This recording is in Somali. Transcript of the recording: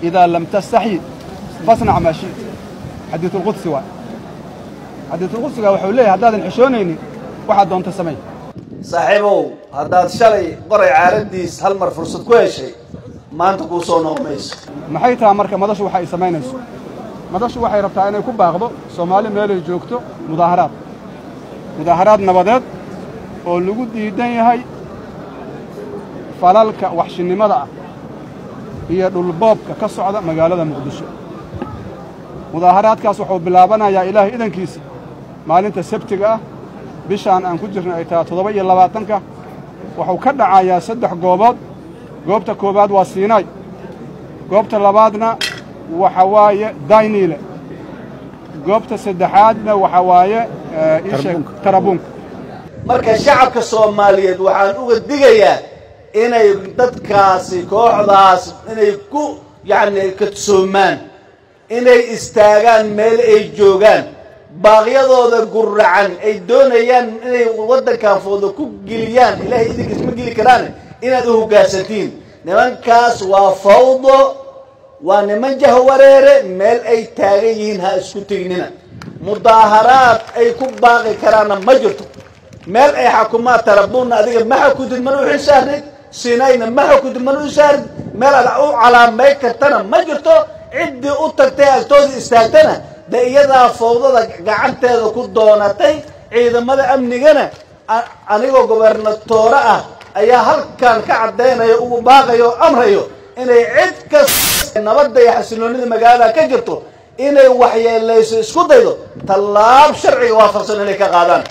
Idaa lam tastaxyi fasnac maa shi'ta. Xadiisulqudsi waay. Xadiisulqudsiga wuxuu leeyahay haddaadan xishoonaynin, waxaad doonta samey. Saaxiibow, haddaad shalay qoray caaraddiis hal mar fursad ku heshay, maanta kuu soo noqmayso. Maxay taha marka madashu waxa ay samaynayso? Madashu waxay rabtaa inay ku baaqdo Soomaali meelay joogto mudaaharaad, mudaaharaad nabadeed oo lagu diidan yahay falalka waxshinnimada ah iyo dhulboobka ka socda magaalada Muqdisho. Mudaaharaadkaas wuxuu bilaabanayaa, Ilaahay idankiisa, maalinta Sabtiga ah, bishaan aan ku jirno ay tahay 27-ka. Wuxuu ka dhacayaa 3 goobood. Goobta koowaad waa Siinaay, goobta labaadna waxa waaye Dayniile, goobta saddexaadna waxa waaye iisheeg Tarabuunka. Marka shacabka Soomaaliyeed waxaan uga digayaa inay dadkaasi, kooxdaas, inay ku yacni kadsoomaan, inay istaagaan meel ay joogaan. Baaqyadooda guracan ay doonayaan inay waddankan fooda ku geliyaan, Ilaahay idinkiis ma geli karaan. Inaad u hoggaansantiin nimankaas waa fawdo, waa niman jahwareere. Meel ay taagan yihiin ha isku tegnina. Mudaaharaad ay ku baaqi karaanna ma jirto. Meel ay xakumaa Tarabuunna adiga ma xakutid, mana u xilsaarnid. Sinayna ma xakutid, mana u saarid. Meel aad u calaamay kartana ma jirto. Ciddii u tagtay, agtooda istaagtana, dee iyadaa fawdada gacanteeda ku doonatay. Ciidamada amnigana, anigoo gobernatoore ah ayaa halkan ka caddaynaya, ugu baaqayo o amrayo inay cid kasta nabadda iyo xasiloonida magaalada ka jirto inay waxyeelayso isku daydo, tallaab sharciga waafaqsan inay ka qaadaan.